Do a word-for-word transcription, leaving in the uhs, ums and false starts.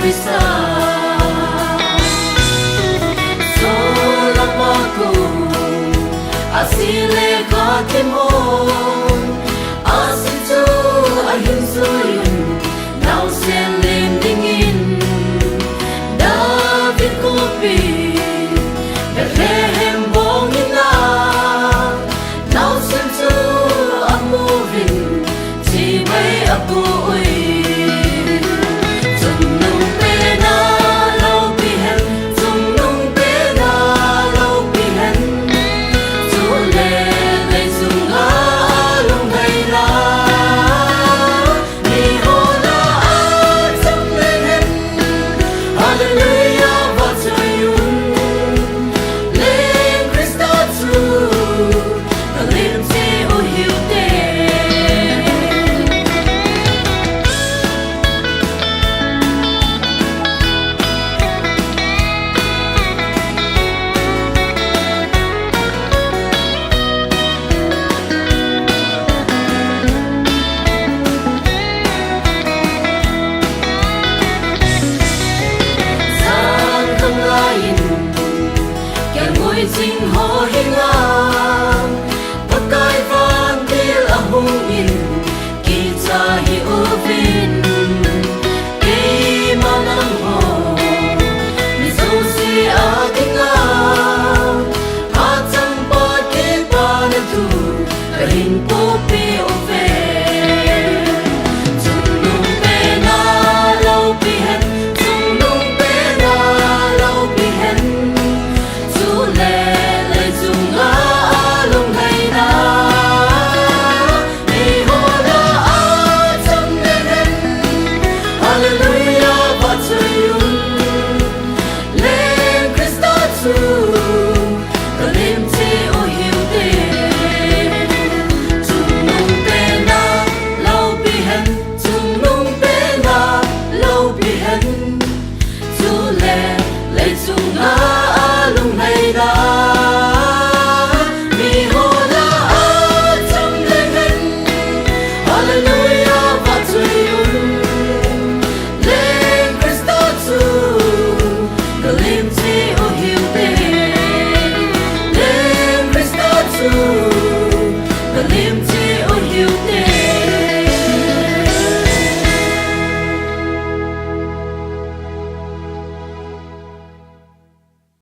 Isa. Solama ko, asile ka kimon, asi chu ahin suin, naosen len dingin, David khopi, Bethlehem bong ina, naosen chu amuvin, chibai apu ui. Chungnung pena loupi hen, chungnung pena loupi hen. Chule leichunga alungheina, miho lah a cham leng hen. Hallelujah, vachoi un, leng Christa chu. Jan khang laiyin, kelngoi ching ho henga, Pakai vantil ahungin, kicha hih uvin, keima nangho, mi jouse a dinga, hachangpa kipana thu, kahin popi uve. Chungnung pena loupi hen, chungnung pena loupi hen. Chule leichunga alungheina, miho lah a cham leng hen. Hallelujah.